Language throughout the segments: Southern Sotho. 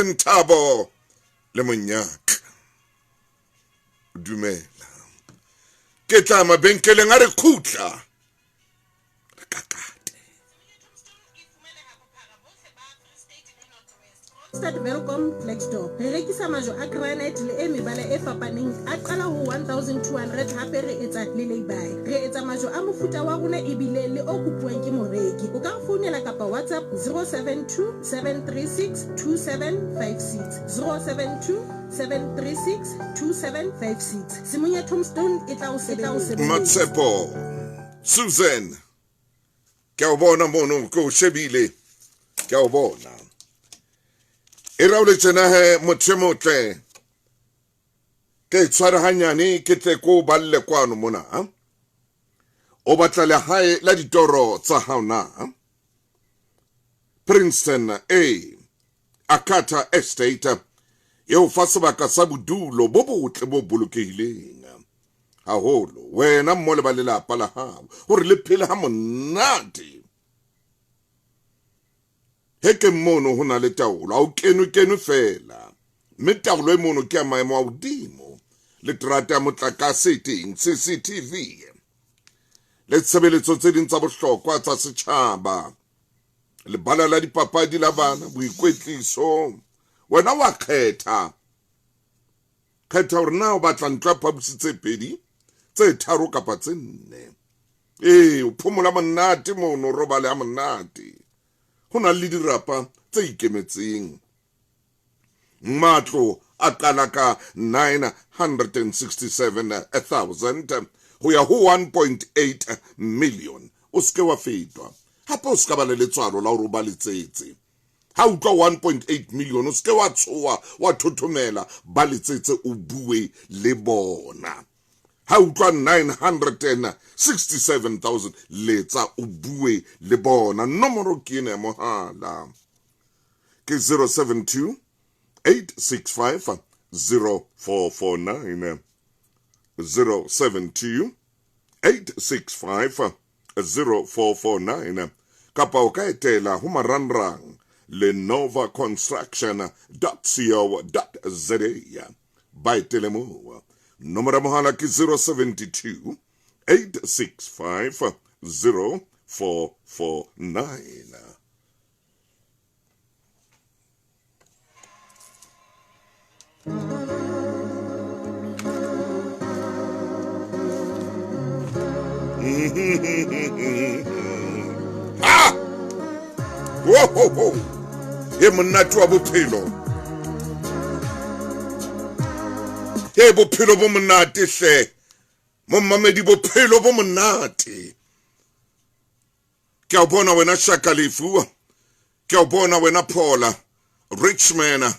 tletseng thabo le monyaka. Dumela. Ke tla mabenkeleng a re khutla. Re kakate. Stad Welkom Klerksdorp. Re rekisa majwe a granite le e mebala e fapaneng a qala ho 1200 hape re etsa le lay-by. Re etsa majwe a mofuta wa rona ebile le o kopuwang ke moreki. O ka re founela kapa WhatsApp 072 736 2756, 072 736 2756. Simunya Tombstone e tla o sebeletsa. Matshepo Susan ke a o bona mono ke o shebile ke a o bona e ra o le tjena he motho e motle ke tshware hanyane ke tle ko balle kwano mona o batla lehae la ditoro tsa hao na Princeton a Akata Estate e o fa sebaka sa bodulo bo botle bo bolokehileng haholo wena mmo le ba lelapa la hao hore le phele ha monate. Hekeng mono ho na le taolo, ha o kenwe kenwe feela, mme taolo e mono ke ya maemo a hodimo le terata ya motlakase e teng, CCTV le tshebeletso tse ding tsa bohlokwa tsa setjhaba. Lebala la dipapadi la bana, boikwetliso. Wena wa kgetha. Kgetha hore na o batla ntlo ya phaposi tse pedi, tse tharo kapa tse nne. Ee, o phomola monate mono, o robale ha monate. Ho na le dirapa tse ikemetseng. Matlo a qala ka 967,000 ho ya ho 1.8 million. O se ke wa fetwa. Hape o se ka ba le letswalo la hore o ba letsetse. Ha utlwa 1.8 million o se ke wa tshoha wa thothomela, ba letsetse o bue le bona. Ha utlwa 967,000 letsa o bue le bona. Nomoro ke ena ya mohala. Ke 072 865 0449 072 865 0449 kapa o ka etela ho marangrang lenova construction co za. Ba etele moo. Nomoro ya mohala ke 072 865 0449. Ah! Wo ho ho. E monate wa bophelo. E bophelo bo monate hle. Mommamedi bophelo bo monate. Ke a o bona wena Shaka Lefu. Ke a o bona wena Phola. Richman.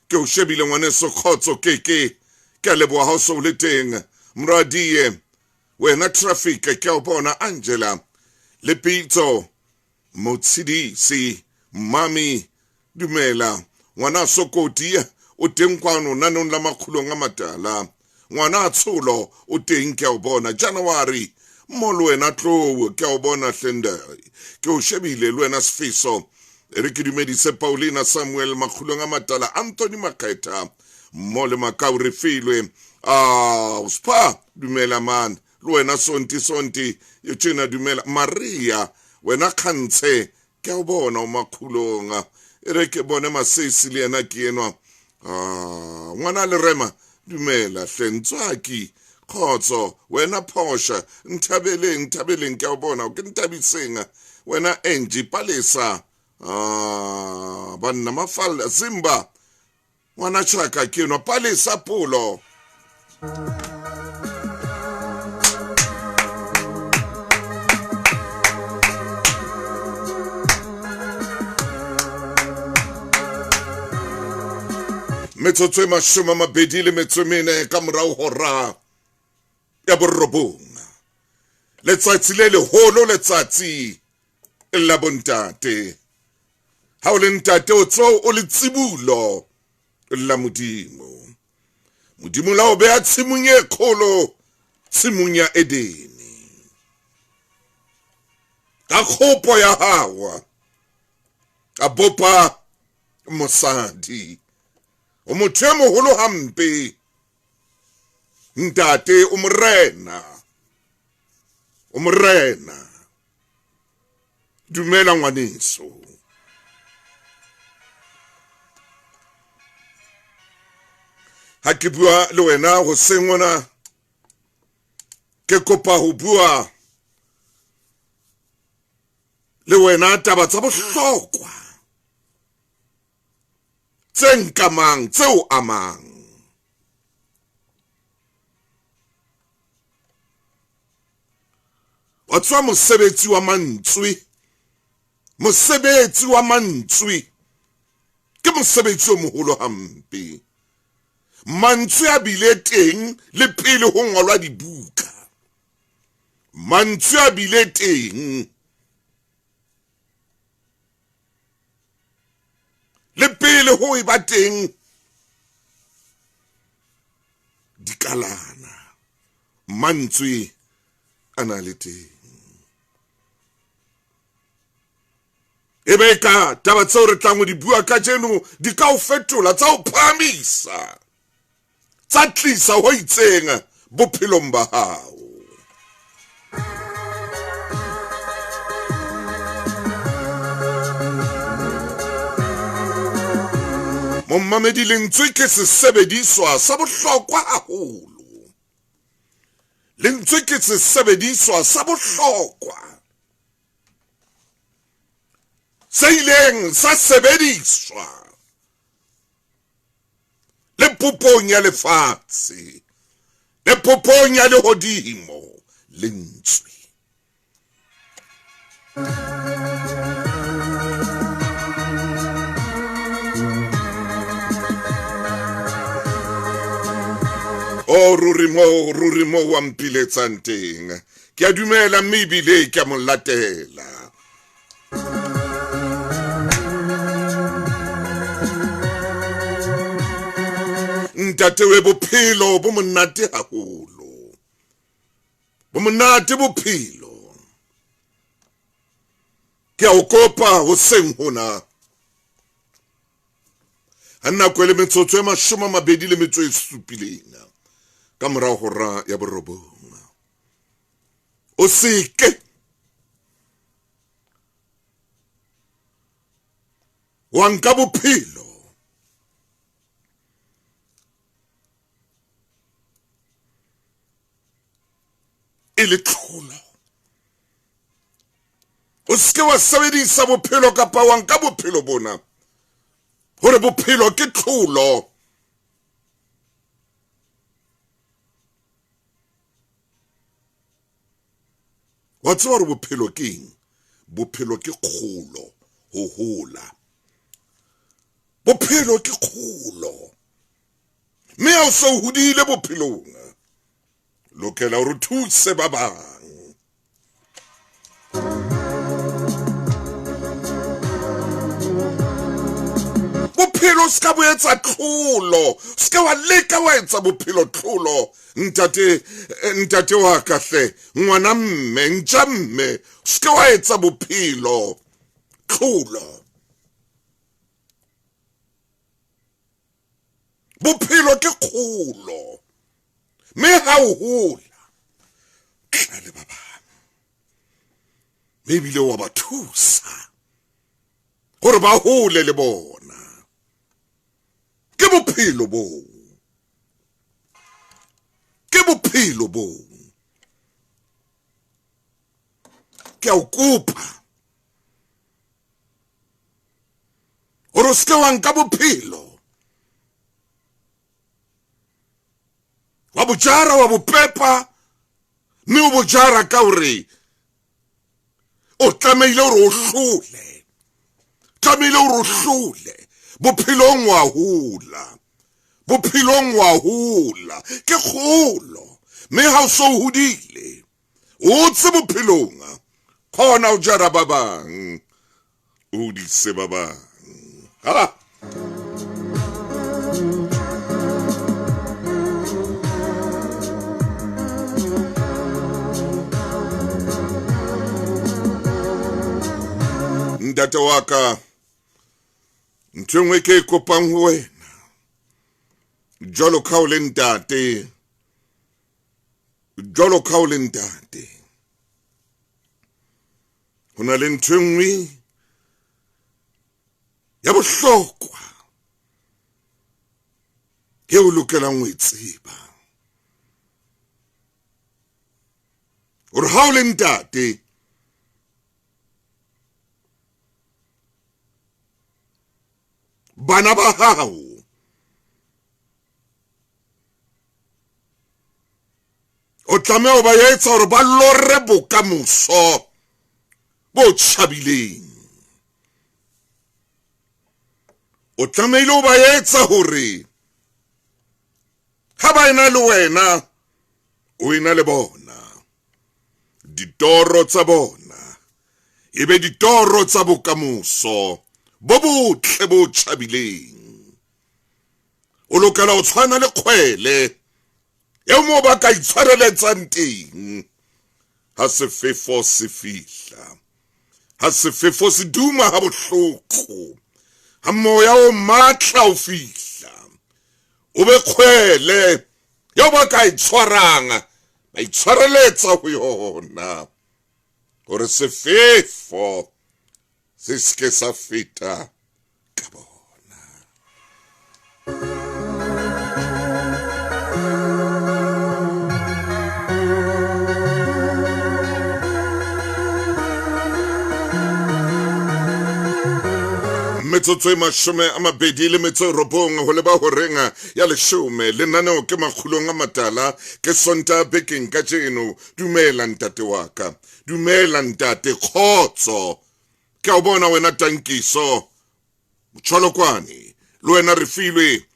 Ke o shebile ngwaneso Khotso Keke. Ke a leboha ha o so le teng. Moradie. Wena Traffic ke a o bona Angela. Le Pitso. Motshidisi. Mami. Dumela. Ngwana Sokoti o teng kwano nanong la makgulong a matala. Ngwana Tsholo o teng ke a o bona. January mo le wena Tlou ke a o bona Hlende. Ke o shebile le wena Sfiso. E re ke dumedise Paulina Samuel makgulong a matala Anthony Makgetha mo le Makau re filwe. Ah, Spha dumela man. Le wena Sonti Sonti yo tjena dumela Maria wena Kgantshe ke a o bona o makgulong. E re ke bone Masesi le yena ke enwa. Ah, ngwana le rema dumela hle Ntswaki khotso wena Phosha nthabeleng nthabeleng ke a o bona ke nthabiseng wena Angie Palesa. Ah, banna mafalla Zimba ngwana chaka ke enwa Palesa Polo. Metsotso e 24 ka morao hora ya borobong. Letsatsi le leholo, letsatsi la bontate. Ha o le ntate o tswa o le tsibulo la Modimo. Modimo la o beha tshimong e kgolo, tshimong ya Edene. Ka kgopo ya hao a bopa mosadi. O motho e moholo hampe. Ntate o morena. O morena. Dumela ngwaneso. Ha ke bua le wena hoseng hona, ke kopa ho bua le wena taba tsa bohlokwa tse nkamang, tse o amang. Wa tswa mosebetsi wa mantswe, mosebetsi wa mantswe ke mosebetsi o moholo hampe. Mantswe a bile teng le pele ho ngolwa dibuka. Mantswe a bile teng le pele ho eba teng dikalana. Mantswe a na le teng. E be ka taba tseo re tlang ho di bua kajeno di ka o fetola, tsa o phahamisa, tsa tlisa ho itseng bophelong ba hao. Mommamedi, lentswe ke sesebediswa sa bohlokwa haholo. Lentswe ke sesebediswa sa bohlokwa se ileng sa sebediswa le popong ya lefatshe le popong ya lehodimo. Lentswe. O ruri mo wa mpiletsang teng. Ke a dumela mme ebile ke a mo latela. Ntate we bophelo bo monate haholo. Bo monate bophelo. Ke a o kopa hoseng hona. Ha nako e le metsotso e 27 ka morao hora ya 9. O seke wa nka bophelo e le tlholo. O seke wa sebedisa bophelo kapa wa nka bophelo bona hore bophelo ke tlholo. Wa tseba hore bophelo ke eng? Bophelo ke kgolo, ho hola. Bophelo ke kgolo. Mme ha o so hodile bophelong, lokela hore o thuse ba bang. Bophelo se ka bo etsa tlholo, se ka wa leka wa etsa bophelo tlholo. Ntate, ntate wa ka hle, ngwana mme, ntja mme, se ka wa etsa bophelo tlholo. Bophelo ke kgolo. Mme ha o hola, tla le ba bang. Mme ebile wa ba thusa hore ba hole le bona. Ke bophelo boo. Ke bophelo boo. Ke a o kopa hore o seke wa nka bophelo wa bojara wa bopepa, mme o bojara ka hore o tlamehile hore o hlole, tlamehile hore o hlole bophelong wa hola, bophelong wa hola ke kgolo. Mme ha o so hodile o tse bophelong, kgona ho jara ba bang, o hodise ba bang. Ha ntate wa ka, ntho e nngwe ke e kopang ho wena Jwalo ka o le ntate, jwalo ka o le ntate, ho na le ntho e nngwe ya bohlokwa e o lokelang ho e tseba, hore ha o le ntate bana ba hao o tlameha ho ba etsa hore ba lore bokamoso bo tjhabileng. O tlamehile ho ba etsa hore ha ba ena le wena, o ena le bona, ditoro tsa bona e be ditoro tsa bokamoso bo botle bo tjhabileng. O lokela ho tshwana le kgwele eo moo ba ka itshwareletsang teng ha sefefo se fihla, ha sefefo se duma ha bohloko, ha moya o matla o fihla, o be kgwele eo ba ka itshwarang, ba itshwareletsa ho yona hore sefefo se seke sa feta ka bona. Metsotso e 29 ho leba horeng ya 10. Lenaneo ke Makgulong a Matala, ke Sontaha bekeng kajeno. Dumela ntate wa ka, dumela ntate, kgotso. Ke a o bona wena Tankiso Motjholokwane, le wena re filwe,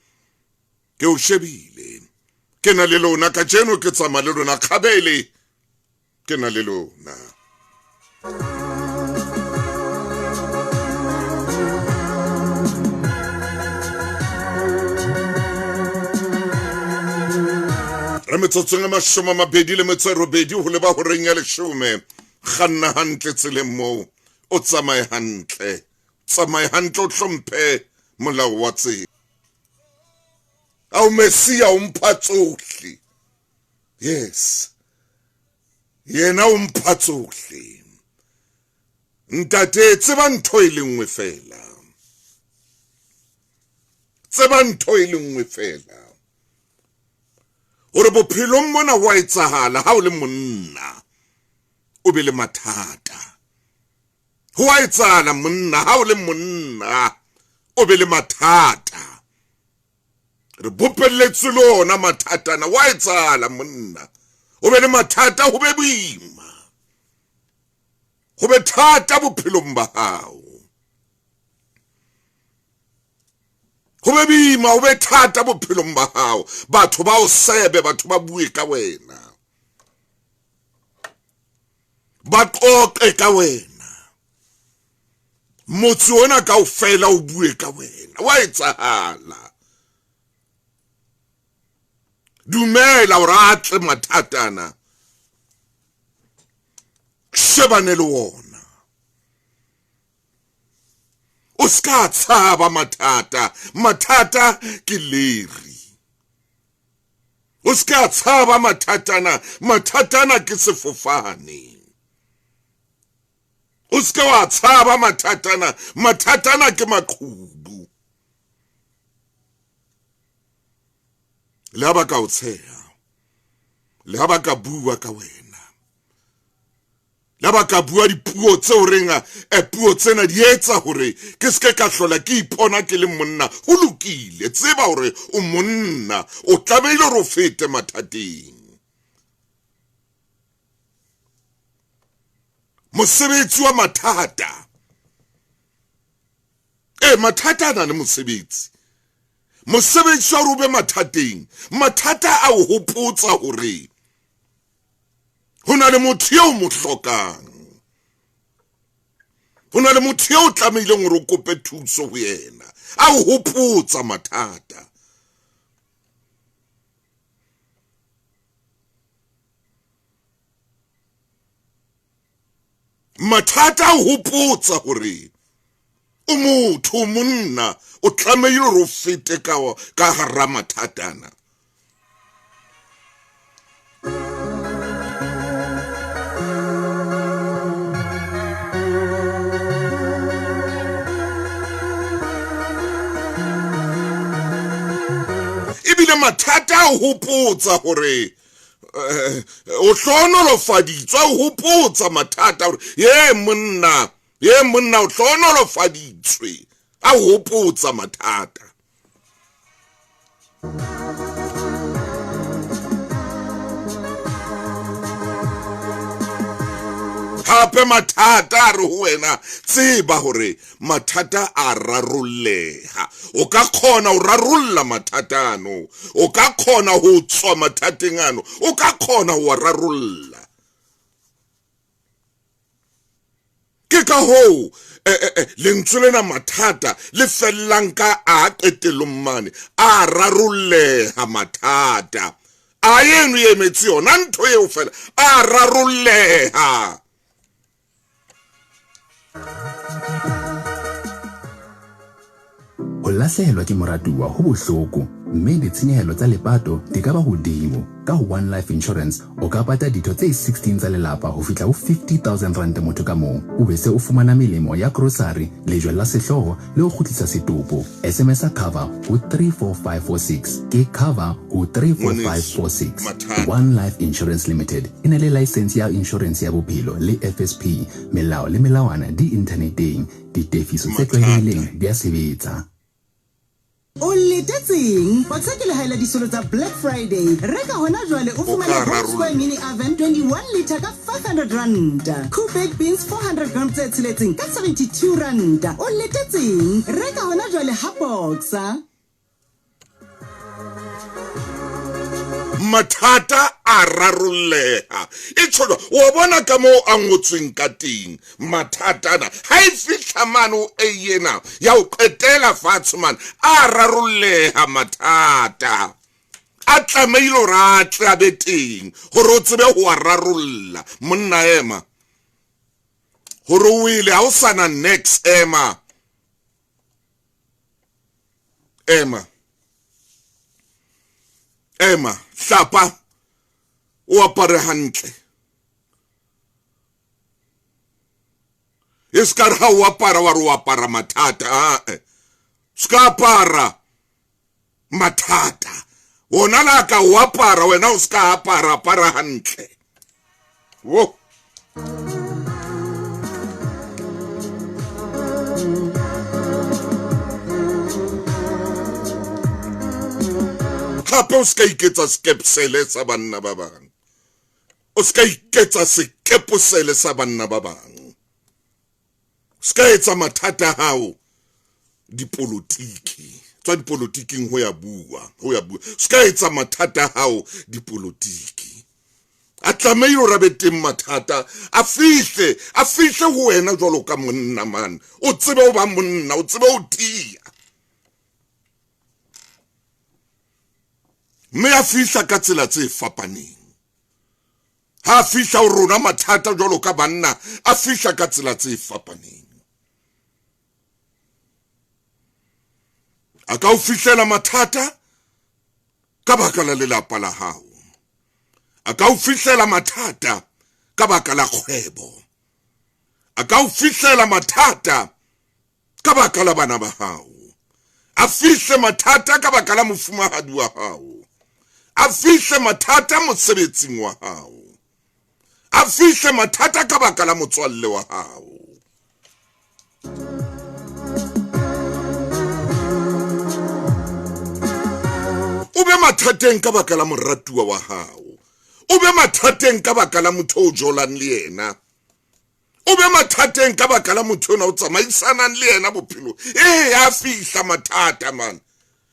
ke o shebile, ke na le lona kajeno, ke tsamaya le lona kgabele, ke na le lona. Re metsotsong e 28 ho leba horeng ya 10. Kganna hantle tseleng moo, o tsamaye hantle, tsamaye hantle, o hlomphe molao wa tsela. Ao Messia o mpha tsohle. Yes, yena o mpha tsohle. Ntate, tseba ntho e le nngwe fela, tseba ntho e le nngwe fela, hore bophelong mona ho a etsahala ha o le monna o be le mathata. Ho a etsahala monna ha o le monna o be le mathata. Re bopelletswe le ona mathatana. Wa etsahala monna o be le mathata, ho be boima, ho be thata bophelong ba hao, ho be boima, ho be thata bophelong ba hao. Batho ba o sebe, batho ba bue ka wena, ba qoqe ka wena, motse ona kaofela o bue ka wena. Wa etsahala. Dumela hore a tle mathatana, shebane le wona, o ska tshaba mathata. Mathata ke leri, o ska tshaba mathatana. Mathatana ke sefofane, o ska wa tshaba mathatana. Mathatana ke maqhubu. Le ha ba ka o tsheha, le ha ba ka bua ka wena, le ha ba ka bua dipuo tseo reng puo tsena di etsa hore ke seke ka hlola ke ipona ke le monna. Ho lokile, tseba hore o monna, o tlamehile hore o fete mathateng. Mosebetsi wa mathata, mathata a na le mosebetsi. Mosebetsi wa hore o be mathateng, mathata a o hopotsa hore ho na le motho eo mo hlokang, ho na le motho eo tlamehileng hore o kope thuso ho yena. A o hopotsa mathata. Mathata a o hopotsa hore O motho, o monna, o tlamehile hore o fete ka hara mathata ana. Ebile mathata a hopotsa hore o hlohonolofaditswe, a hopotsa mathata hore ye monna, ye monna o hlohonolofaditswe, a hopotsa mathata. Hape mathata a re ho wena, tseba hore mathata a rarolleha. O ka kgona ho rarolla mathata ano, o ka kgona ho tswa mathateng ano, o ka kgona ho a rarolla. Ke ka hoo lentswe lena mathata le fellang ka a qetellong mane, a rarolleha mathata. A eno e emetse yona ntho eo fela, a rarolleha. Ho lahlehelwa ke moratuwa ho bohloko mme ditshenyehelo tsa lepato di ka ba hodimo. Ka One Life Insurance o ka pata ditho tse 16 tsa lelapa ho fihla ho R50 000 motho ka mong. O be se o fumana melemo ya krosari, lejwe la sehlooho le ho kgutlisa setopo. SMS-a cover ho 34546. Ke cover ho 34546. Mathata. One Life Insurance Limited e na le laesense ya inshorense ya bophelo le FSP. Melao le melawana di inthaneteng. Ditefiso tse tlwaelehileng di a sebetsa. O letetseng? Boxer ke lehae la disolo tsa Black Friday. Reka hona jwale o fumane Home Square Mini Oven 21 litre ka R500. Coop Baked Beans 400 gram tse tsheletseng ka R72. O letetseng? Reka hona jwale ha Boxer. Mathata a rarolleha. E tjho jwang? Wa bona ka moo a ngotsweng ka teng mathata ana. Ha e fihla mane ho A ena ya ho qetela fatshe mane, a rarolleha mathata. A tlamehile hore a tle a be teng hore o tsebe ho a rarolla. Monna ema. Hore o wele ha o sana next, ema. Ema. Ema, hlapa, o apare hantle. E se ka re ha o apara wa re o apara mathata, ae. Se ka apara mathata. Ona la ka o apara, wena o se ka apara, apara hantle. Wo. Hape o se ka iketsa sekepsele sa banna ba bang. O se ka iketsa sekeposele sa banna ba bang. Se ka etsa mathata a hao dipolotiki. Tswa dipolotiking ho ya bua, ho ya bua. Se ka etsa mathata a hao dipolotiki. A tlamehile hore a be teng mathata, a fihle, a fihle ho wena jwalo ka monna man. O tsebe ho ba monna, o tsebe ho tiya. Mme a fihla ka tsela tse fapaneng. Ha a fihla ho rona mathata jwalo ka banna, a fihla ka tsela tse fapaneng. A ka o fihlela mathata ka baka la lelapa la hao. A ka o fihlela mathata ka baka la kgwebo. A ka o fihlela mathata ka baka la bana ba hao. A fihle mathata ka baka la mofumahadi wa hao. A fihle mathata mosebetsing wa hao. A fihle mathata ka baka la motswalle wa hao. O be mathateng ka baka la moratuwa wa hao. O be mathateng ka baka la motho o jolang le yena. O be mathateng ka baka la motho ona o tsamaisanang le yena bophelo. Ee, a fihla mathata man.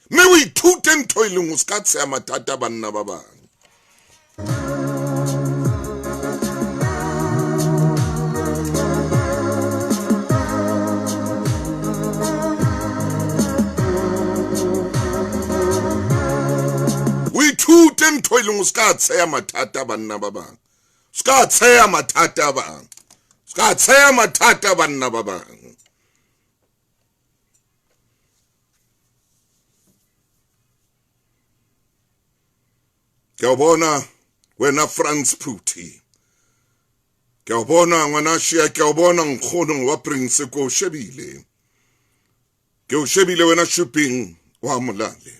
Mme o ithute ntho e leng o se ka tsheha mathata banna ba bang. O ithute ntho e leng o se ka tsheha mathata banna ba bang. Se ka tsheha mathata a bang. Se ka tsheha mathata banna ba bang. Ke a o bona wena Frans Phuthi. Ke a o bona ngwana Shia, ke a o bona nkgono wa Prince, ke o shebile. Ke o shebile wena Shuping wa Molale.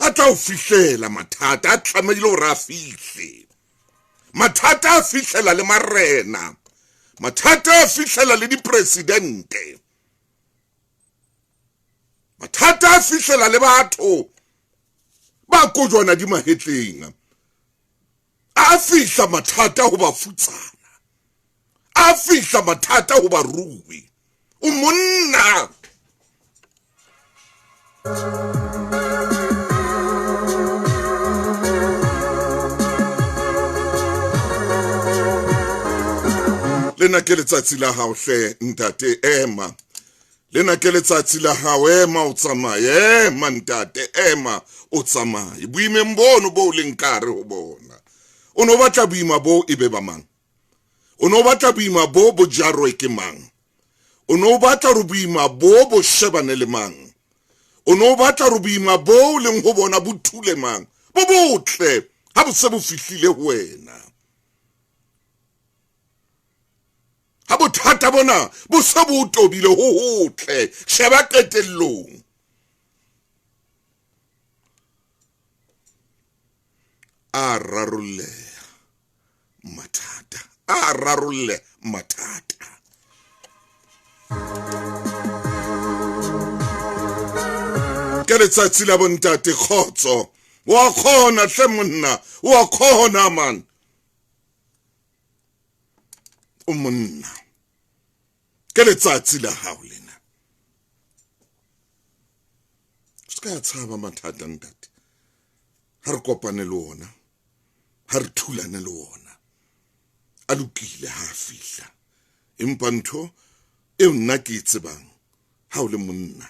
A tla o fihlela mathata, a tlamehile hore a fihle. Mathata a fihlela le marena. Mathata a fihlela le dipresidente. Mathata a fihlela le batho ba kojwana di mahetleng. A fihla mathata ho bafutsana. A fihla mathata ho barui. O monna. Lena ke letsatsi la hao hle ntate, ema. Lena ke letsatsi la hao, ema o tsamaye, ema ntate, ema o tsamaye. Boimeng bono bo o leng ka hare ho bona. O no batla boima bo e be ba mang? O no batla boima bo bo jarwe ke mang? O no batla hore boima bo bo shebane le mang? O no batla hore boima bo o leng ho bona bo thule mang? Bo botle ha bo se bo fihlile ho wena. Ha bothata bona bo se bo tobile ho hotle, sheba qetellong. A rarolleha mathata, a rarolle mathata. Ke letsatsi la bontate, kgotso. Wa kgona hle monna, wa kgona man. O monna. Ke letsatsi la hao lena. Se ka tshaba mathata ntate. Ha re kopane le ona, ha re thulane le ona. A lokile ha a fihla. Empa ntho eo nna ke e tsebang, ha o le monna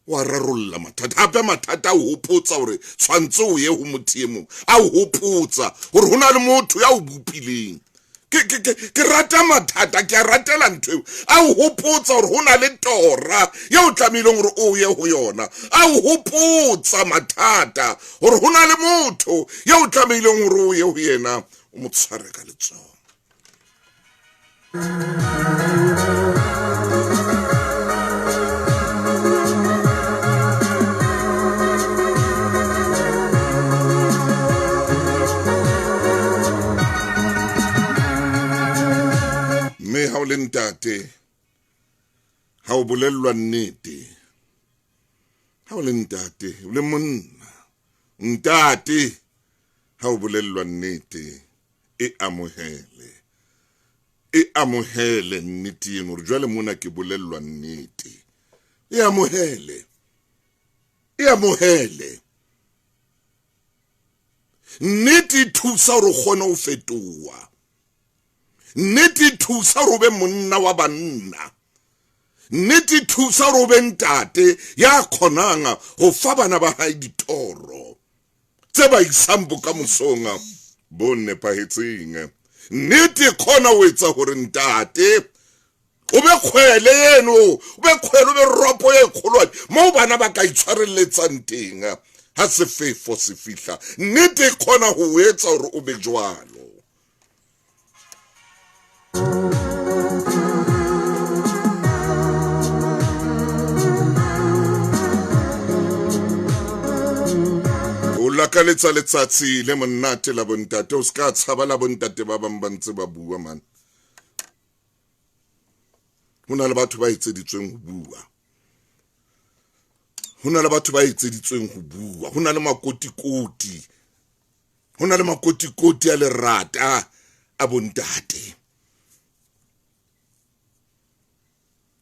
wa rarolla mathata. Hape mathata a o hopotsa hore tshwantse o ye ho motho e mong, a o hopotsa hore ho na le motho ya o bopileng. Ke rata mathata, ke a ratela ntho eo. A o hopotsa hore ho na le tora eo o tlamehileng hore o ye ho yona. A o hopotsa mathata hore ho na le motho eo o tlamehileng hore o ye ho yena, o mo tshware ka letsoho. Mme ha o le ntate, ha o bolellwa nnete, ha o le ntate, o le monna, ntate, ha o bolellwa nnete, e amohele. E amohele nnete eno, hore jwale mona ke bolellwa nnete. E amohele. E amohele. Nnete e thusa hore o kgone ho fetoha. Nnete e thusa hore o be monna wa banna. Nnete e thusa hore o be ntate ya kgonang ho fa bana ba hae ditoro tse ba isang bokamosong bo nepahetseng. Nnete e kgona ho etsa hore ntate o be kgwele eno, o be kgwele, o be ropo e kgolwane moo bana ba ka itshwarelletsang teng ha sefefo se fihla. Nnete e kgona ho etsa hore o be jwalo. O lakaletsa letsatsi le monate la bontate, o ska tshaba la bontate ba bang ba ntse ba bua man. Ho na le batho ba etseditsweng ho bua. Ho na le batho ba etseditsweng ho bua. Ho na le makotikoti. Ho na le makotikoti a lerata a bontate.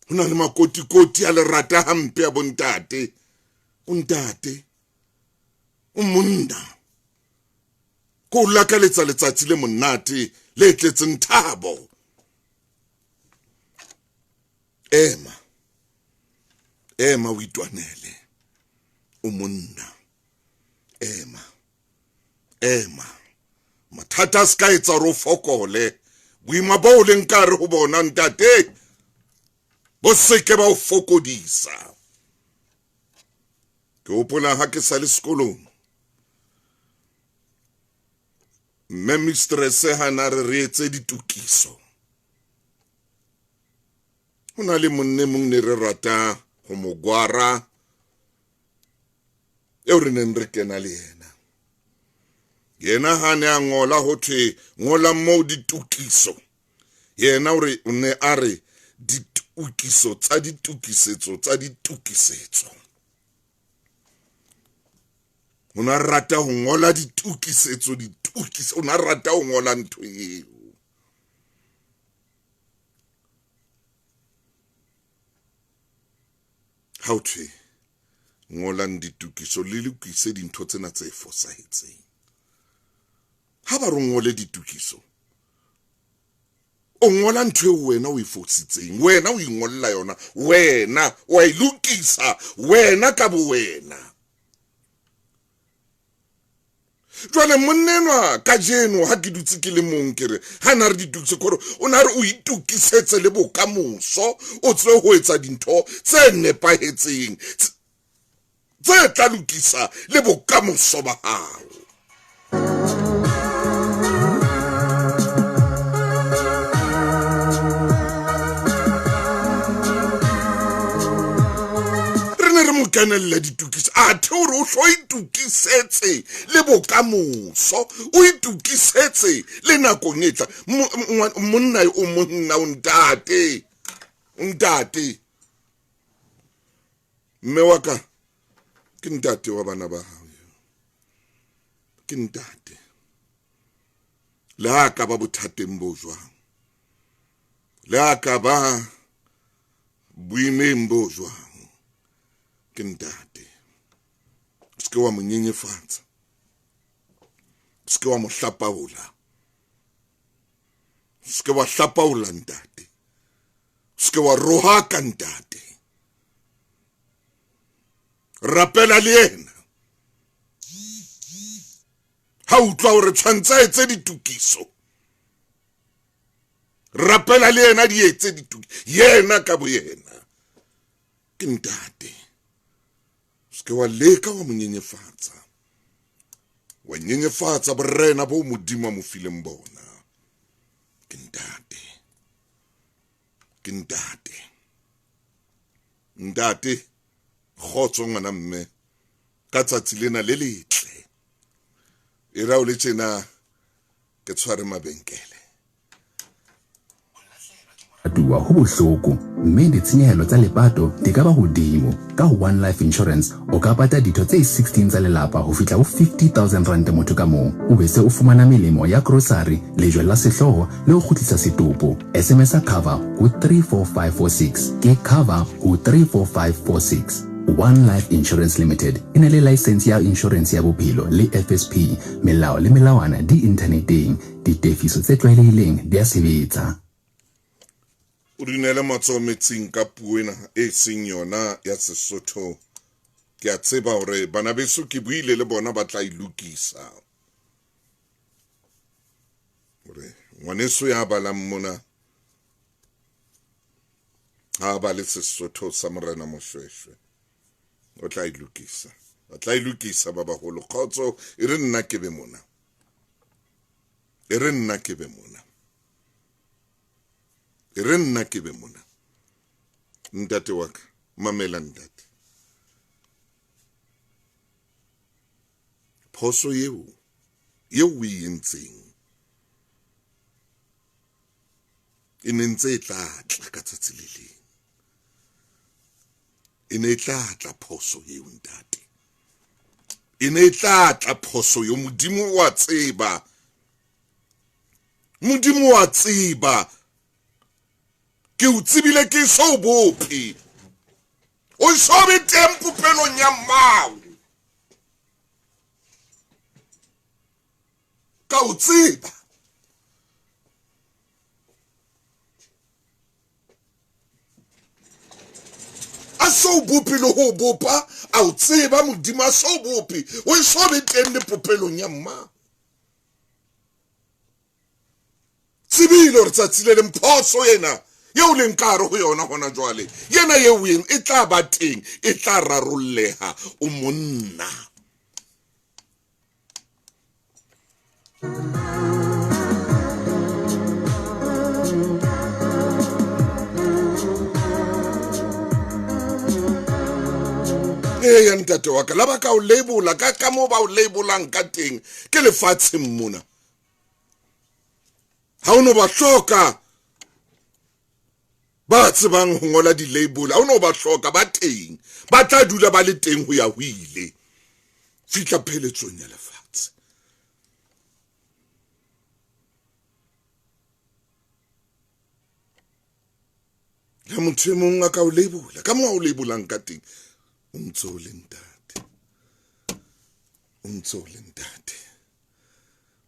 Ho na le makotikoti a lerata hampe a bontate. O ntate, o monna. Ko o lakaletsa letsatsi le monate le tletseng thabo. Ema, ema o itwanele. O monna. Ema, ema. Mathata a se ka etsa hore o fokole. Boima bo o leng ka hare ho bona ntate bo se ke ba o fokodisa. Ke hopola ha ke sa le sekolong. Mme mistress ha na re re etse ditokiso. Ho na le monne mong ne re rata ho mo gwara eo re neng re kena le yena. Yena ha ne a ngola ho thwe ngola moo ditokiso. Yena o re o ne a re ditokiso tsa ditokisetso tsa ditokisetso. O na rata ho ngola ditokisetso ditokiso, o na rata ho ngola ntho eo. Ha o thwe ngolang ditokiso le lokise dintho tsena tse fosahetseng. Ha ba re ngole ditokiso, o ngola ntho eo wena o e fositseng, wena o ingolla yona, wena wa e lokisa, wena ka bo wena. Jwale monna enwa kajeno ha ke dutse ke le mong ke re ha na re ditokise kore o na re o itokisetse le bokamoso, o tsebe ho etsa dintho tse nepahetseng tse tla lokisa le bokamoso ba hao. Re ne re mo kenella ditokiso, athe o re o hlo itokisetse le bokamoso, o itokisetse le nakong e tla. Monna o monna o ntate, ntate. Mme wa ka ke ntate wa bana ba hao, ke ntate. Le ha ka ba bothateng bo jwang, le ha ka ba boimeng bo jwang, ke ntate. O se ke wa mo nyenyefatsa, o se ke wa mo hlapaola, o se ke wa hlapaola ntate, o se ke wa rohaka ntate. Rapela le yena. Ha utlwa hore tshwantse a etse ditokiso, rapela le yena di etse ditokiso, yena ka bo yena ke ntate. O se ke wa leka wa mo nyenyefatsa, wa nyenyefatsa borena bo Modimo a mo fileng bona. Ke ntate, ke ntate, ntate. Kgotso ngwana mme, ka tsatsi lena le letle, e ra o le tjena ke tshware mabenkele. Ratuwa ho bohloko mme ditshenyehelo tsa lepato di ka ba hodimo. Ka One Life Insurance o ka pata ditho tse 16 tsa lelapa ho fihla ho R50 000 motho ka mong. O be se o fumana melemo ya grocery, lejwe la sehlooho le ho kgutlisa setopo. SMS-a cover ho 34546. Ke cover ho 34546. One Life Insurance Limited e na le laesense ya inshorense ya bophelo le FSP. Melao le melawana di inthaneteng. Ditefiso tse tlwaelehileng di a sebetsa. O dinele matsoho metsing ka puo ena e seng yona ya Sesotho. Ke a tseba hore bana beso ke buile le bona ba tla e lokisa. Hore ngwaneso ya balang mona ha ba le Sesotho sa Morena Moshweshwe, o tla e lokisa. Ba tla e lokisa ba baholo. Kgotso e re nna ke be mona. E re nna ke be mona. E re nna ke be mona. Ntate wa ka, mamela ntate. Phoso eo eo o e entseng e ne ntse e tla tla ka tsatsi le leng. E ne e tla tla phoso eo ntate. E ne e tla tla phoso eo. Modimo wa tseba. Modimo wa tseba. Ke o tsebile ke so bope. O so be teng popelong ya mmao. Ka o tseba. A so bope le ho bopa, a o tseba Modimo a so bope. O so be teng le popelong ya mmao. Tsebile hore tsatsi le leng phoso ena eo leng ka hare ho yona hona jwale, yena eo eng e tla ba teng, e tla rarolleha. O monna. Eya ntate wa ka, la ba ka o labola ka ka moo ba o labolang ka teng ke lefatsheng mona. Ha o no ba hloka ba tsebang ho ngola di-label, ha o no ba hloka, ba teng, ba tla dula ba le teng ho ya ho ile fihla pheletsong ya lefatshe. Le motho e mong a ka o labola ka moo a o labolang ka teng, o ntse o le ntate, o ntse o le ntate,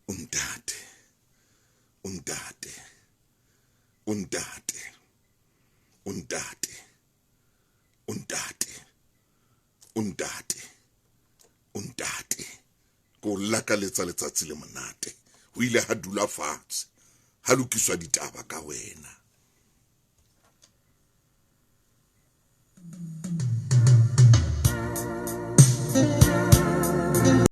o ntate, o ntate, o ntate, o ntate, o ntate, o ntate, o ntate. Ke o lakaletsa letsatsi le monate. Ho ile ha dula fatshe, ha lokiswa ditaba ka wena.